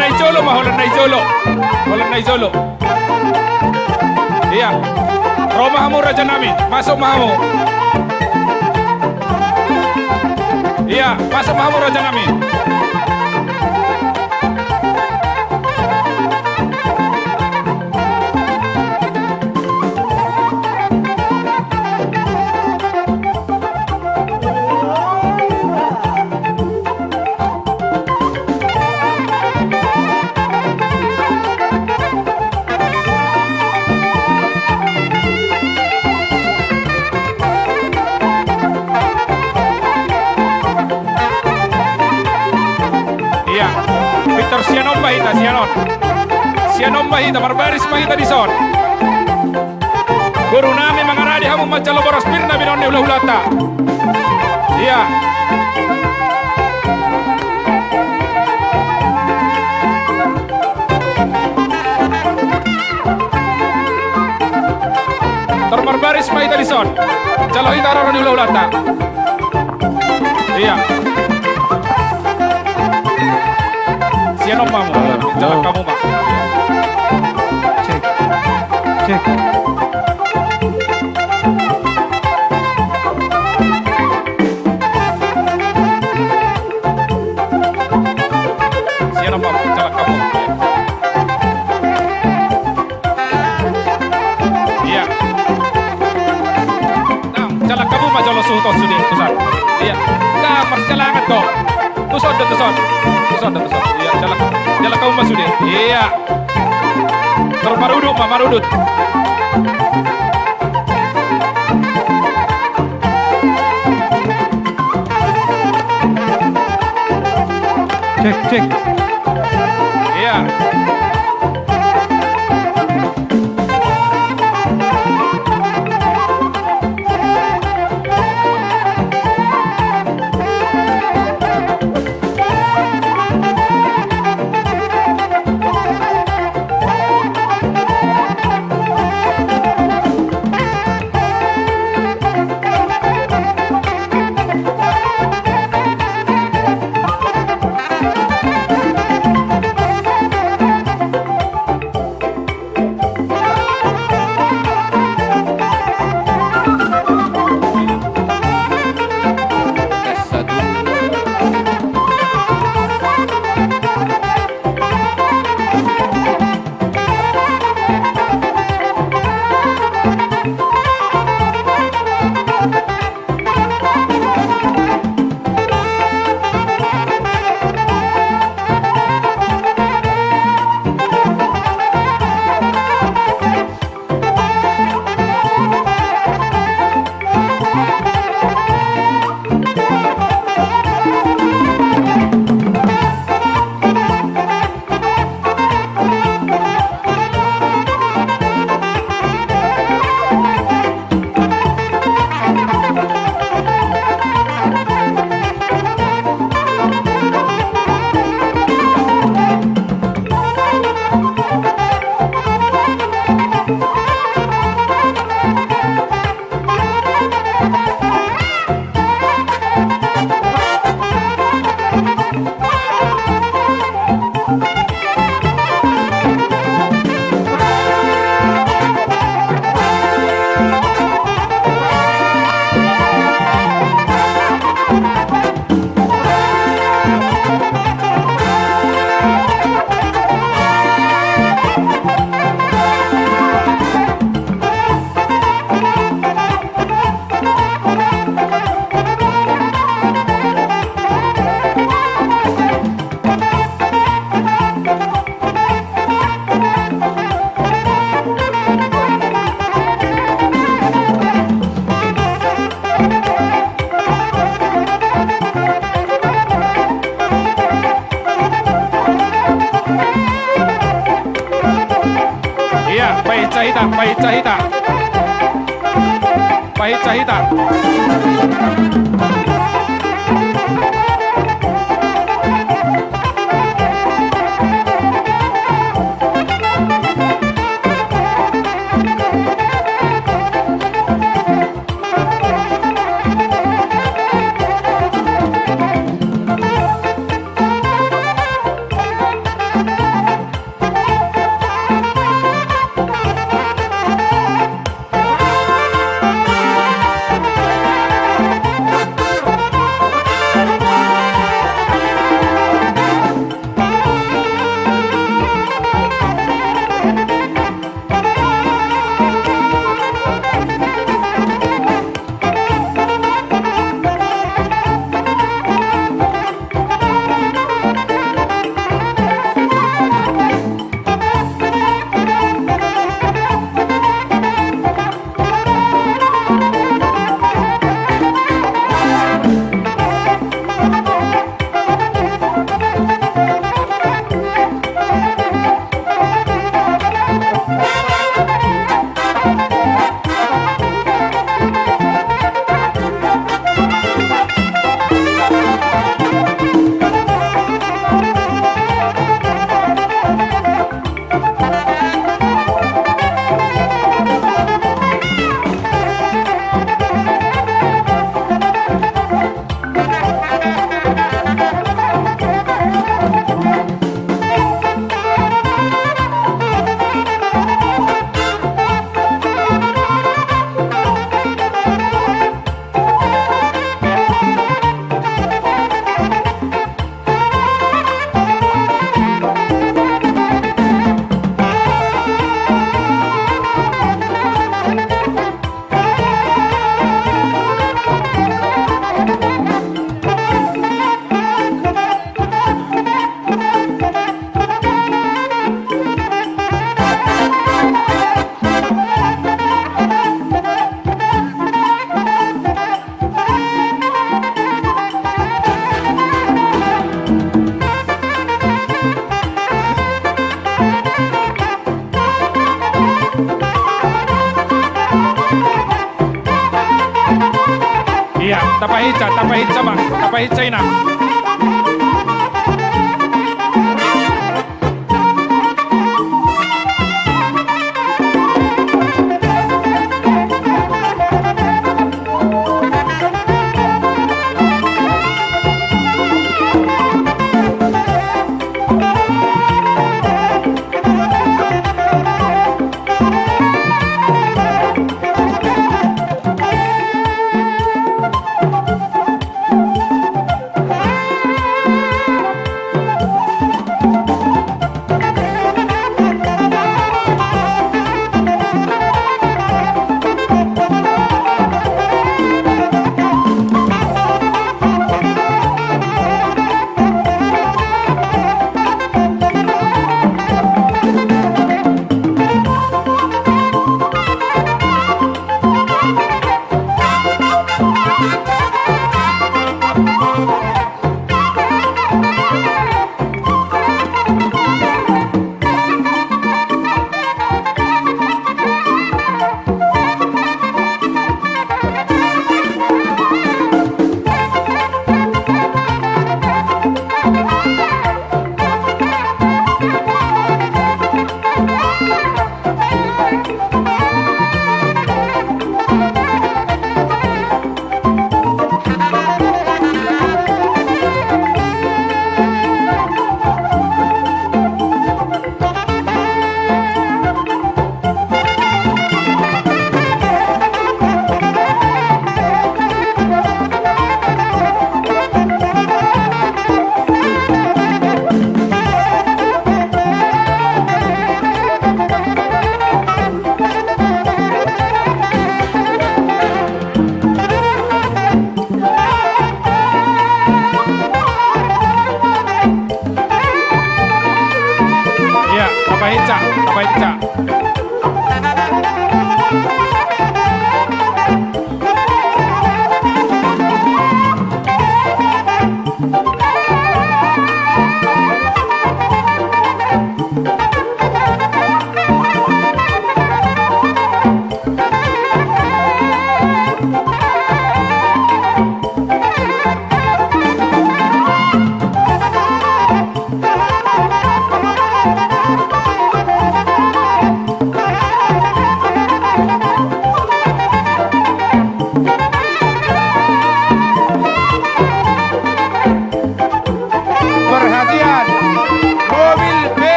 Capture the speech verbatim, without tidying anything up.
Nai jolo ma, holan nai jolo. Holan nai jolo. Ia. Ro ma hamu rajanami, masuk ma hamu. Ia, masuk ma hamu rajanami. Ia, pintor sian on ma hita, sian on. Sian on ma hita, marbaris ma hita dison. Boru nami, mangarade hamu manjalo boras pir na binoan ni hulahulanta. Ia. Tor marbaris ma hita dison. Jalo hita haroro ni hulahulanta. Ia. Sian on ma hamu. Halo. Jalan hamu ma. Cek. Cek. Sian on ma hamu. Jalan hamu. Ia. Nang, jalan hamu ma jolo suhut on sude, tuson. Ia. Nang, marsijalangan do. Tuson do, tuson. Tuson do, tuson. Ia, jalan, jalan hamu ma sude. Ia. Tor marudut ma, marudut. Cek, cek. Ia. Ia, pahinsa hita, pahinsa hita. Pahinsa hita. Tapahinsa, tapahinsa ma, tapahinsa ina. Ia, tapahinsa, tapahinsa.